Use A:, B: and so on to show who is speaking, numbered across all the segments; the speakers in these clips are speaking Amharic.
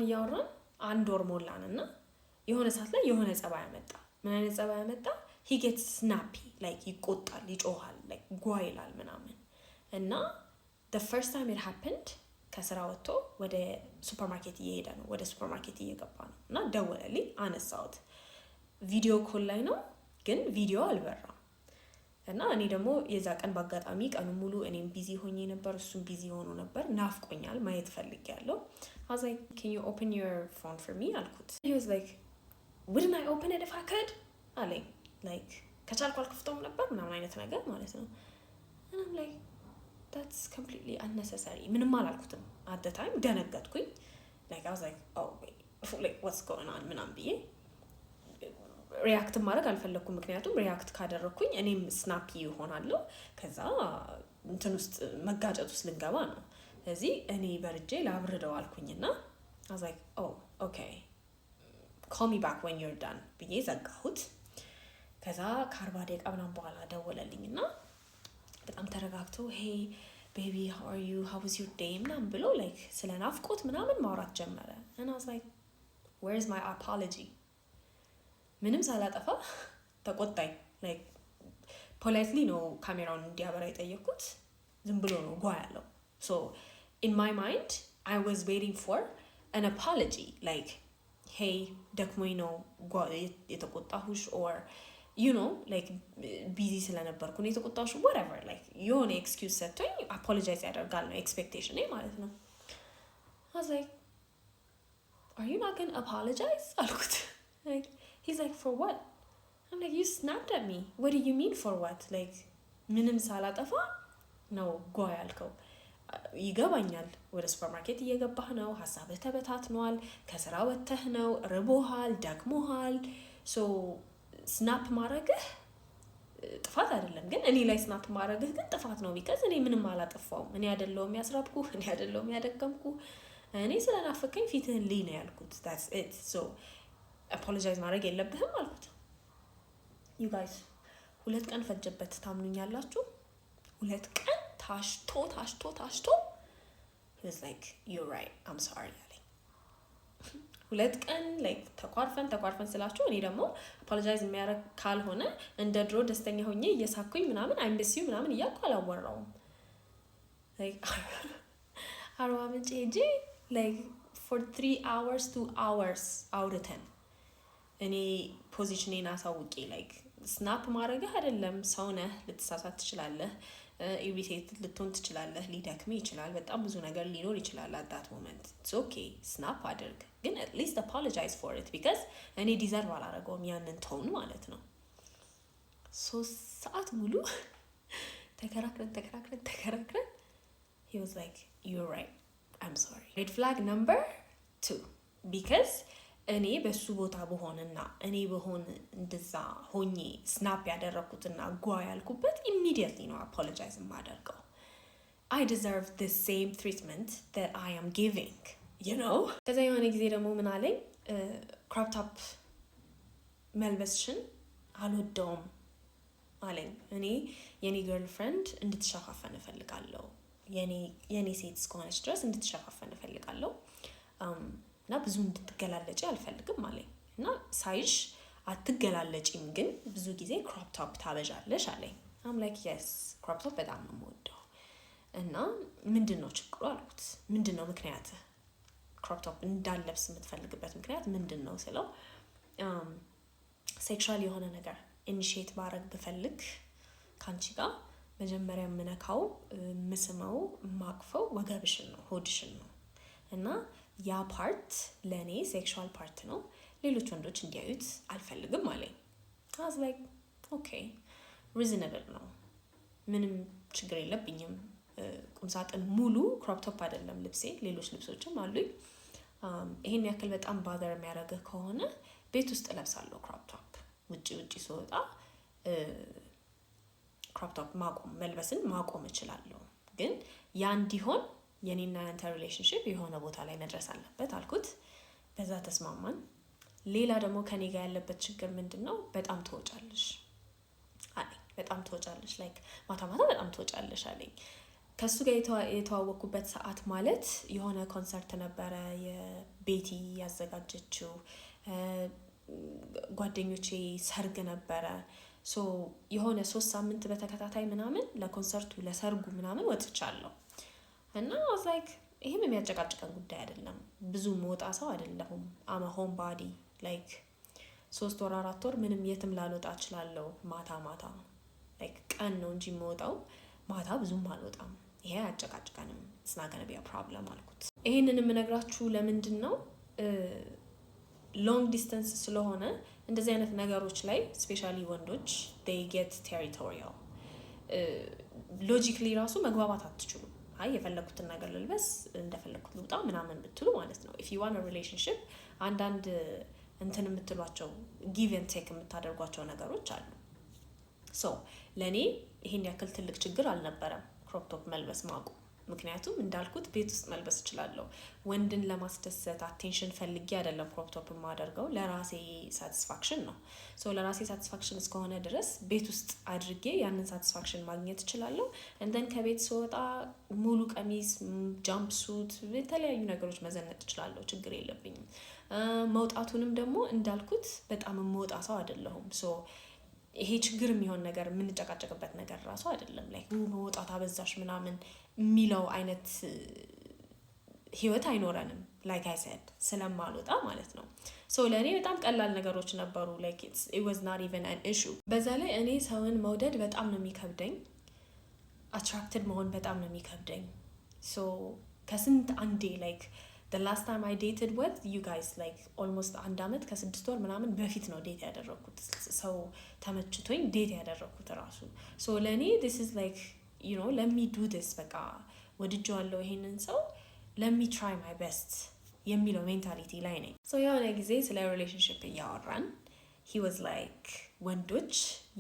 A: እያወራን እያወራን አንድ ወር ሞላን እና የሆነ ሰዓት ላይ የሆነ ጸባይ አመጣ። ምን አይነት ጸባይ አመጣ? He gets snappy, like ይቆጣል፣ ይጮሃል፣ like ጓ ይላል ምናምን። እና the first time it happened ከስራ ወጥቶ ወደ ሱፐርማርኬት እየሄደ ነው፣ ወደ ሱፐርማርኬት እየገባ ነው እና ደወለልኝ፣ አነሳሁት። Video call ላይ ነው ግን ቪዲዮ አልበራም። እና እኔ ደግሞ የዛ ቀን በአጋጣሚ ቀኑ ሙሉ እኔም busy ሆኜ ነበር፣ እሱም busy ሆኖ ነበር። ናፍቆኛል፣ ማየት ፈልጌያለሁ። I was like, "Can you open your phone for me?" አልኩት። He was like, "Wouldn't I open it if I could?" አለኝ። Like ከቻልኩ አልከፍተውም ነበር ምናምን አይነት ነገር ማለት ነው። And I'm like, "That's completely unnecessary." ምንም አላልኩትም። At the time ደነገጥኩኝ። Like I was like, "Oh wait, like what's going on?" ምናምን ብዬ react ማድረግ አልፈለግኩም። ምክንያቱም react ካደረግኩኝ እኔም snappy እሆናለሁ። ከዛ እንትን ውስጥ መጋጨት ውስጥ ልንገባ ነው። ስለዚህ እኔ በርጄ ላብርደው አልኩኝና I was like, "Oh, okay, call me back when you're done" ብዬ ዘጋሁት። ከዛ ከ40 ደቂቃ ምናምን በኋላ ደወለልኝ እና በጣም ተረጋግቶ "Hey baby, how are you? How was your day?" ምናምን ብሎ like ስለ ናፍቆት ምናምን ማውራት ጀመረ። And I was like, "Where's my apology?" ምንም ሳላጠፋ ተቆጣኝ። Like politely ነው ካሜራውን እንዲያበራ የጠየቅኩት። ዝም ብሎ ነው ጓ ያለው። So in my mind I was waiting for an apology, like, "Hey, ደክሞኝ ነው የተቆጣሁሽ" or like busy ስለነበርኩ ነው የተቆጣሁሽ፣ whatever, like የሆነ excuse ሰጥቶኝ apologize ያደርጋል ነው expectation ማለት ነው። I was like, "Are you not gonna apologize?" አልኩት። Like he's like, "For what?" I'm like, "You snapped at me. What do you mean, for what?" Like ምንም ሳላጠፋ ነው ጓ ያልከው። ይገባኛል። ወደ ሱፐርማርኬት እየገባህ ነው፣ ሀሳብህ ተበታትኗል፣ ከስራ ወጥተህ ነው፣ ርቦሃል፣ ደክሞሃል። So snap ማድረግህ ጥፋት አይደለም፣ ግን እኔ ላይ snap ማድረግህ ግን ጥፋት ነው። Because እኔ ምንም አላጠፋውም። እኔ አይደለሁም ያስራብኩህ፣ እኔ አይደለሁም ያደከምኩህ። እኔ ስለናፈከኝ ፊትህን ልይ ነው ያልኩት። That's it. So apologize ማድረግ የለብህም አልኩት። You guys፣ 2 ቀን ፈጀበት። ታምኑኛላችሁ? 2 ቀን ታሽቶ ታሽቶ ታሽቶ he was like, "You're right, I'm sorry" አለኝ። 2 ቀን like ተኳርፈን ተኳርፈን ስላችሁ እኔ ደግሞ apologize የሚያደርግ ካልሆነ እንደ ድሮ ደስተኛ ሆኜ እየሳኩኝ ምናምን "I miss you" ምናምን እያልኩ አላወራውም። አርባ ምንጭ ሄጄ like for 3 hours, 2 hours አውርተን እኔ position ኤን አሳውቄ like snap ማድረግህ አይደለም፣ ሰው ነህ፣ ልትሳሳት ትችላለህ፣ irritate ልትሆን ትችላለህ፣ ሊደክምህ ይችላል፣ በጣም ብዙ ነገር ሊኖር ይችላል። At that moment it's okay, snap አድርግ፣ ግን at least apologize for it because እኔ deserve አላደረገውም ያንን tone ማለት ነው። 3 ሰዓት ሙሉ ተከራክረን ተከራክረን ተከራክረን he was like, "You're right, I'm sorry." Red flag number two, because እኔ በሱ ቦታ ብሆንና እኔ ብሆን እንደዛ ሆኜ snap ያደረግኩትና ጓ ያልኩበት immediately ነው apologize የማደርገው። I deserve the same treatment that I am giving. ከዛ የሆነ ጊዜ ደግሞ ምን አለኝ፣ "Crop top መልበስሽን አልወደውም" አለኝ። እኔ የኔ girlfriend እንድትሸፋፈን እፈልጋለሁ፣ የኔ ሴት እስከሆነች ድረስ እንድትሸፋፈን እፈልጋለሁ እና ብዙ እንድትገላለጪ አልፈልግም አለኝ። እና ሳይሽ አትገላለጪም፣ ግን ብዙ ጊዜ crop top ታበዣለሽ አለኝ። I'm like, "Yes, crop top በጣም ነው የምወደው።" እና ምንድን ነው ችግሩ አልኩት። ምንድን ነው ምክንያትህ? Crop top እንዳለብስ የምትፈልግበት ምክንያት ምንድን ነው ስለው sexual የሆነ ነገር initiate ማድረግ ብፈልግ ከአንቺ ጋር መጀመሪያ የምነካው፣ የምስመው፣ የማቅፈው ወገብሽን ነው፣ ሆድሽን ነው እና ያ part ለእኔ sexual part ነው፣ ሌሎች ወንዶች እንዲያዩት አልፈልግም አለኝ። I was like, "Okay, reasonable ነው፣ ምንም ችግር የለብኝም።" ቁምሳጥን ሙሉ crop top አይደለም ልብሴ፣ ሌሎች ልብሶችም አሉኝ። ይሄን ያክል በጣም bother የሚያደርግህ ከሆነ ቤት ውስጥ እለብሳለሁ crop top። ውጭ ውጭ ስወጣ crop top ማቆም መልበስን ማቆም እችላለሁ። ግን ያ እንዲሆን የኔና ያንተ relationship የሆነ ቦታ ላይ መድረስ አለበት አልኩት። በዛ ተስማማን። ሌላ ደግሞ ከኔ ጋር ያለበት ችግር ምንድን ነው? በጣም ትወጫለሽ አለኝ። በጣም ትወጫለሽ፣ like ማታ ማታ በጣም ትወጫለሽ አለኝ። ከእሱ ጋር የተዋወቅኩበት ሰዓት ማለት የሆነ ኮንሰርት ነበረ የቤቲ ያዘጋጀችው፣ ጓደኞቼ ሰርግ ነበረ። So የሆነ 3 ሳምንት በተከታታይ ምናምን ለኮንሰርቱ ለሰርጉ ምናምን ወጥቻለሁ። እና I was like ይህም የሚያጨቃጭቀን ጉዳይ አይደለም። ብዙ ምወጣ ሰው አይደለሁም። I'm a homebody፣ like 3 ወር 4 ወር ምንም የትም ላልወጣ እችላለሁ። ማታ ማታ፣ like ቀን ነው እንጂ የምወጣው፣ ማታ ብዙም አልወጣም። ይሄ አያጨቃጭቀንም። It's not gonna be a problem አልኩት። ይሄንን የምነግራችሁ ለምንድን ነው? Long distance ስለሆነ እንደዚህ አይነት ነገሮች ላይ especially ወንዶች they get territorial። Logically ራሱ መግባባት አትችሉም። አይ የፈለግኩትን ነገር ልልበስ፣ እንደፈለግኩት ልውጣ ምናምን ብትሉ ማለት ነው። If you want a relationship አንዳንድ እንትን የምትሏቸው፣ give and take የምታደርጓቸው ነገሮች አሉ። So ለእኔ ይሄን ያክል ትልቅ ችግር አልነበረም crop top መልበስ ማቆም። ምክንያቱም እንዳልኩት ቤት ውስጥ መልበስ እችላለሁ። ወንድን ለማስደሰት attention ፈልጌ አይደለም crop top የማደርገው፣ ለራሴ satisfaction ነው። So ለራሴ satisfaction እስከሆነ ድረስ ቤት ውስጥ አድርጌ ያንን satisfaction ማግኘት እችላለሁ። And then ከቤት ስወጣ ሙሉ ቀሚስ፣ jumpsuit፣ የተለያዩ ነገሮች መዘነጥ እችላለሁ። ችግር የለብኝም። መውጣቱንም ደግሞ እንዳልኩት በጣም የምወጣ ሰው አይደለሁም። So ይሄ ችግር የሚሆን ነገር፣ የምንጨቃጨቅበት ነገር ራሱ አይደለም። Like መውጣት አበዛሽ ምናምን የሚለው አይነት ህይወት አይኖረንም። Like I said ስለማልወጣ ማለት ነው። So ለእኔ በጣም ቀላል ነገሮች ነበሩ። Like it was not even an issue። በዛ ላይ እኔ ሰውን መውደድ በጣም ነው የሚከብደኝ። Attracted መሆን በጣም ነው የሚከብደኝ። So ከስንት አንዴ፣ like the last time I dated was, you guys, like almost አንድ አመት ከ6 ወር ምናምን በፊት ነው date ያደረግኩት፣ ሰው ተመችቶኝ date ያደረግኩት ራሱ። So ለእኔ this is like let me do this፣ በቃ ወድጄዋለሁ ይሄንን ሰው፣ let me try my best የሚለው mentality ላይ ነኝ። So የሆነ ጊዜ ስለ relationship እያወራን he was like ወንዶች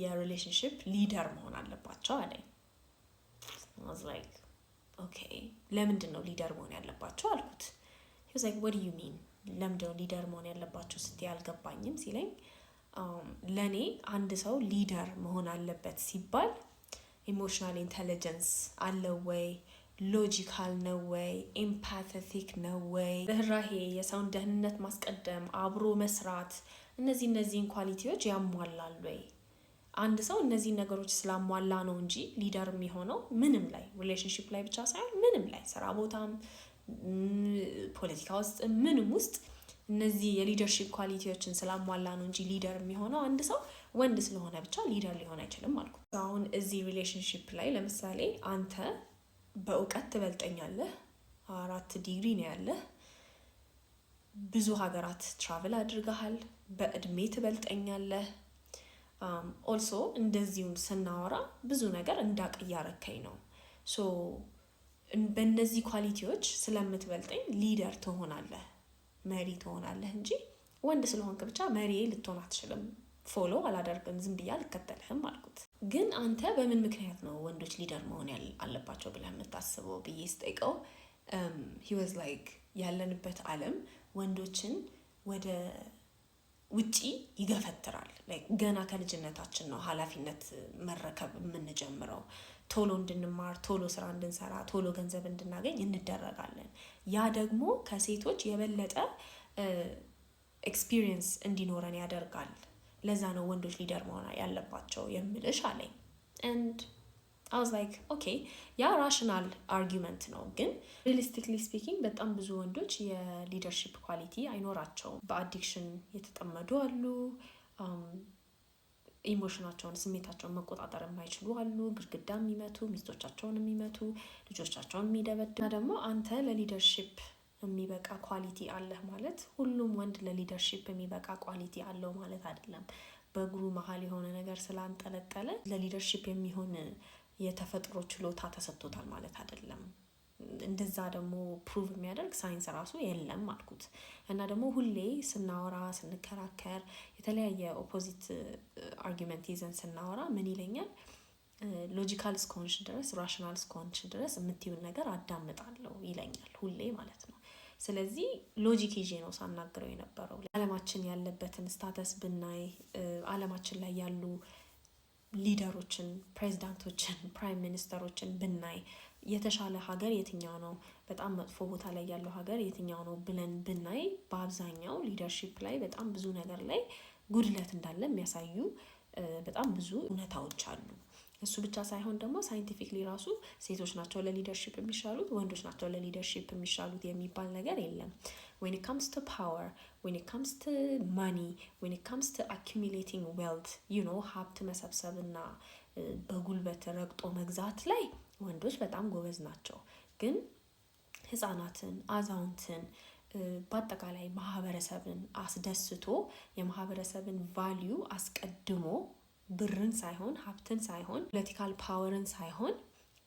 A: የ relationship leader መሆን አለባቸው አለኝ። I was like okay፣ ለምንድን ነው leader መሆን ያለባቸው አልኩት። He was like what do you mean፣ ለምንድን ነው leader መሆን ያለባቸው ስትይ አልገባኝም ሲለኝ፣ ለእኔ አንድ ሰው leader መሆን አለበት ሲባል emotional intelligence አለው ወይ፣ logical ነው ወይ፣ empathetic ነው ወይ፣ ርህራሄ፣ የሰውን ደህንነት ማስቀደም፣ አብሮ መስራት፣ እነዚህን quality ዎች ያሟላል ወይ? አንድ ሰው እነዚህን ነገሮች ስላሟላ ነው እንጂ leader የሚሆነው፣ ምንም ላይ፣ relationship ላይ ብቻ ሳይሆን ምንም ላይ፣ ስራ ቦታም፣ ፖለቲካ ውስጥ፣ ምንም ውስጥ እነዚህ የ leadership quality ዎችን ስላሟላ ነው እንጂ leader የሚሆነው፣ አንድ ሰው ወንድ ስለሆነ ብቻ leader ሊሆን አይችልም አልኩት። አሁን እዚህ relationship ላይ ለምሳሌ አንተ በእውቀት ትበልጠኛለህ፣ አራት ዲግሪ ነው ያለህ፣ ብዙ ሀገራት travel አድርገሃል፣ በእድሜ ትበልጠኛለህ። Also እንደዚሁም ስናወራ ብዙ ነገር እንዳቅ እያረከኝ ነው። So በእነዚህ quality ዎች ስለምትበልጠኝ leader ትሆናለህ፣ መሪ ትሆናለህ እንጂ ወንድ ስለሆንክ ብቻ መሪ ልትሆን አትችልም። Follow አላደርግም፣ ዝም ብዬ አልከተልህም አልኩት። ግን አንተ በምን ምክንያት ነው ወንዶች leader መሆን አለባቸው ብለህ የምታስበው ብዬ ስጠይቀው he was like ያለንበት ዓለም ወንዶችን ወደ ውጪ ይገፈትራል። Like ገና ከልጅነታችን ነው ኃላፊነት መረከብ የምንጀምረው። ቶሎ እንድንማር፣ ቶሎ ስራ እንድንሰራ፣ ቶሎ ገንዘብ እንድናገኝ እንደረጋለን። ያ ደግሞ ከሴቶች የበለጠ experience እንዲኖረን ያደርጋል። ለዛ ነው ወንዶች leader መሆን ያለባቸው የምልሽ አለኝ። And I was like okay፣ ያ rational argument ነው። ግን realistically speaking በጣም ብዙ ወንዶች የ leadership quality አይኖራቸውም። በ addiction የተጠመዱ አሉ። Emotion ኣቸውን፣ ስሜታቸውን መቆጣጠር የማይችሉ አሉ። ግድግዳ የሚመቱ፣ ሚስቶቻቸውን የሚመቱ፣ ልጆቻቸውን የሚደበድቡ። እና ደግሞ አንተ ለ leadership የሚበቃ quality አለህ ማለት ሁሉም ወንድ ለ leadership የሚበቃ quality አለው ማለት አይደለም። በእግሩ መሀል የሆነ ነገር ስላንጠለጠለ ለ leadership የሚሆን የተፈጥሮ ችሎታ ተሰጥቶታል ማለት አይደለም። እንደዛ ደግሞ prove የሚያደርግ ሳይንስ ራሱ የለም አልኩት። እና ደግሞ ሁሌ ስናወራ፣ ስንከራከር፣ የተለያየ opposite argument ይዘን ስናወራ ምን ይለኛል? Logical እስከሆንሽ ድረስ፣ rational እስከሆንሽ ድረስ የምትይውን ነገር አዳምጣለሁ ይለኛል ሁሌ ማለት ነው። ስለዚህ logic ይዤ ነው ሳናግረው የነበረው። አለማችን ያለበትን status ብናይ፣ አለማችን ላይ ያሉ leader ኦችን፣ ፕሬዚዳንቶችን፣ prime minister ኦችን ብናይ፣ የተሻለ ሀገር የትኛው ነው፣ በጣም መጥፎ ቦታ ላይ ያለው ሀገር የትኛው ነው ብለን ብናይ በአብዛኛው leadership ላይ በጣም ብዙ ነገር ላይ ጉድለት እንዳለ የሚያሳዩ በጣም ብዙ እውነታዎች አሉ። እሱ ብቻ ሳይሆን ደግሞ scientifically ራሱ ሴቶች ናቸው ለ leadership የሚሻሉት፣ ወንዶች ናቸው ለ leadership የሚሻሉት የሚባል ነገር የለም። When it comes to power, when it comes to money, when it comes to accumulating wealth, ሀብት መሰብሰብና በጉልበት ረግጦ መግዛት ላይ ወንዶች በጣም ጎበዝ ናቸው። ግን ህፃናትን፣ አዛውንትን፣ በአጠቃላይ ማህበረሰብን አስደስቶ የማህበረሰብን value አስቀድሞ ብርን ሳይሆን፣ ሀብትን ሳይሆን፣ political power ን ሳይሆን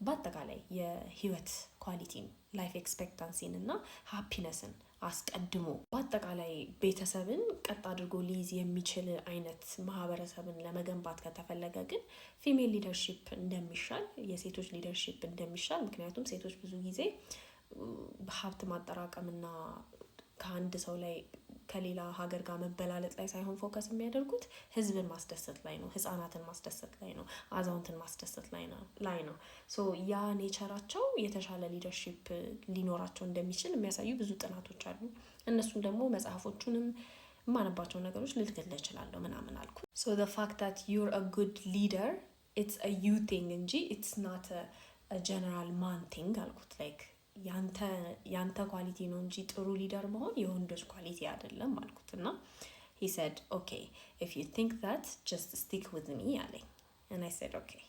A: በአጠቃላይ የህይወት quality ን፣ life expectancy ን እና happiness ን አስቀድሞ በአጠቃላይ ቤተሰብን ቀጥ አድርጎ ሊይዝ የሚችል አይነት ማህበረሰብን ለመገንባት ከተፈለገ ግን female leadership እንደሚሻል፣ የሴቶች leadership እንደሚሻል፣ ምክንያቱም ሴቶች ብዙ ጊዜ ሀብት ማጠራቀምና ከአንድ ሰው ላይ ከሌላ ሀገር ጋር መበላለጥ ላይ ሳይሆን focus የሚያደርጉት ህዝብን ማስደሰት ላይ ነው፣ ህፃናትን ማስደሰት ላይ ነው፣ አዛውንትን ማስደሰት ላይ ነው። So ያ nature ኣቸው የተሻለ leadership ሊኖራቸው እንደሚችል የሚያሳዩ ብዙ ጥናቶች አሉ። እነሱን ደግሞ መጽሐፎቹንም የማነባቸው ነገሮች ልልክልህ እችላለሁ ምናምን አልኩ። So the fact that you're a good leader, it's a you thing እንጂ it's not a general man thing አልኩት። Like ያንተ quality ነው እንጂ ጥሩ leader መሆን የወንዶች quality አይደለም አልኩት። እና he said, "Okay, if you think that, just stick with me" አለኝ። And I said okay.